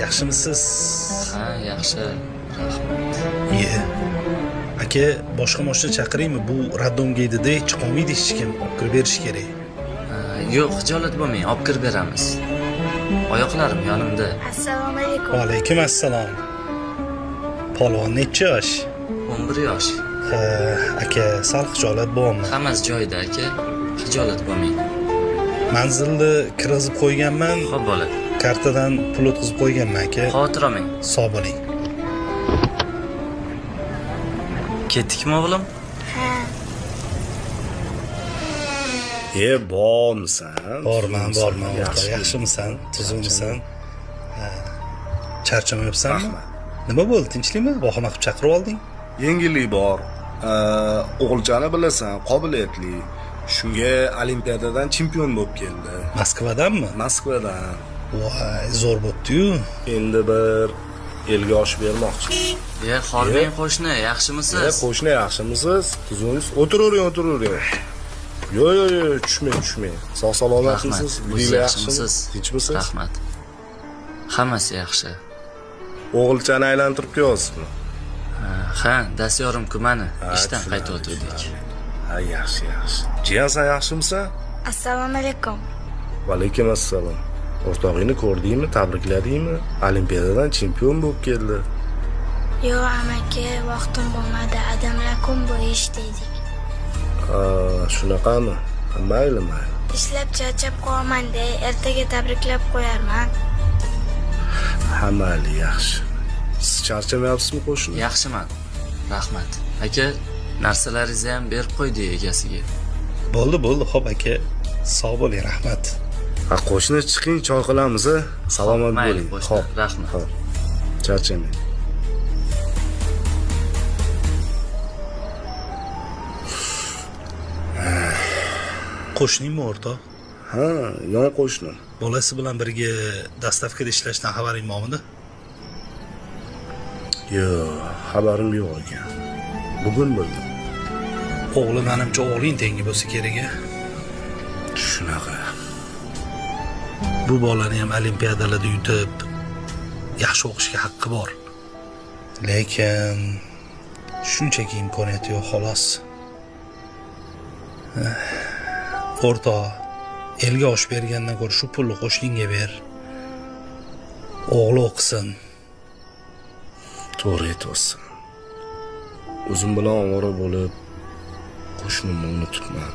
Yaxshimisiz? Ha, yaxshi. Rahmat. Iye. Aka, boshqa mashina chaqiraymi? Bu роддом ga edi-da, chiqolmaydi hech kim. Olib kirib berish kerak. Ha, yo'q, xijolat bo'lmang, olib kirib beramiz. Oyoqlarim yonimda. Assalomu alaykum. Va alaykum assalom. Polvon necha yosh? 11 yosh. Ha, aka, sal xijolat bo'lyapman. Hammasi joyida, aka. Xijolat bo'lmang. Manzilni kirgizib qo'yganman, Xo'p bo'ladi. kartadan pul o'tkazib qo'yganman aka. Xavotir olmang. Sog' bo'ling. Ketdikmi o'g'lim? Ha, E, bormisan? Borman, borman o'rtoq. Yaxshi. Yaxshimisan? Tuzukmisan? Ha. Charchamayapsanmi? Rahmat. Nima bo'ldi? Tinchlikmi? Vahima qilib chaqirib olding? Yengillik bor. O'g'ilchani bilasan, qobiliyatli. Shunga olimpiadadan chempion bo'lib keldi. Moskvadanmi? Moskvadan. Voy, zo'r bo'pti-yu. Endi bir elga oshib bermoqchi. E, xolmang qo'shni, yaxshimisiz? E, qo'shni yaxshimisiz? Tuzukmisiz? O'tiravering, o'tiravering. Yo'q, yo'q, yo'q, tushmang, tushmang. Sog' Rahmat. salomatmisiz? O'zingiz Uyinglar yaxshimi? yaxshimisiz? Tinchmisiz? Rahmat. Hammasi yaxshi. O'g'ilchani aylantirib kelyapsizmi? Ha, dastyorim-ku mani. Ishdan tushunarli, qaytayotgandik. tushunarli. Ha, yaxshi, yaxshi. Jiyan, sen yaxshimisan? assalomu alaykum. Vaalaykum assalom. O'rtog'ingni ko'rdingmi, tabrikladingmi? Olimpiadadan chempion bo'lib keldi. Yo'q amaki, vaqtim bo'lmadi. Adamlar kun bo'yi ishlaydik. Ha, shunaqami? Mayli, mayli. Ishlab charchab qolaman-da, ertaga tabriklab qo'yarman. Ha, mayli, yaxshi. Siz charchamayapsizmi qo'shni? Yaxshiman. Rahmat. Aka, narsalaringizni ham berib qo'ydik egasiga. Bo'ldi, bo'ldi. Xo'p aka, sog' bo'ling, rahmat. Ha, qo'shni chiqing, choy qilamiz, a? Salomat Mayli, bo'ling. qo'shni, Xo'p. rahmat. Xo'p. Charchamang. Qo'shningmi o'rtoq? Ha, yon qo'shni. Bolasi bilan birga dastavkada ishlashdan xabaring bormidi? Yo'q, xabarim yo'q ekan. Bugun bildim. O'g'li menimcha o'g'ling tengi bo'lsa kerak a? Shunaqa. Bu bolani ham olimpiadalarda yutib, yaxshi o'qishga haqqi bor. Lekin shunchaki imkoniyati yo'q xolos. O'rtoq, elga osh bergandan ko'ra shu pulni qo'shningga ber. O'g'li o'qisin. To'g'ri aytyapsan. O'zim bilan ovora bo'lib, qo'shnimni unutibman.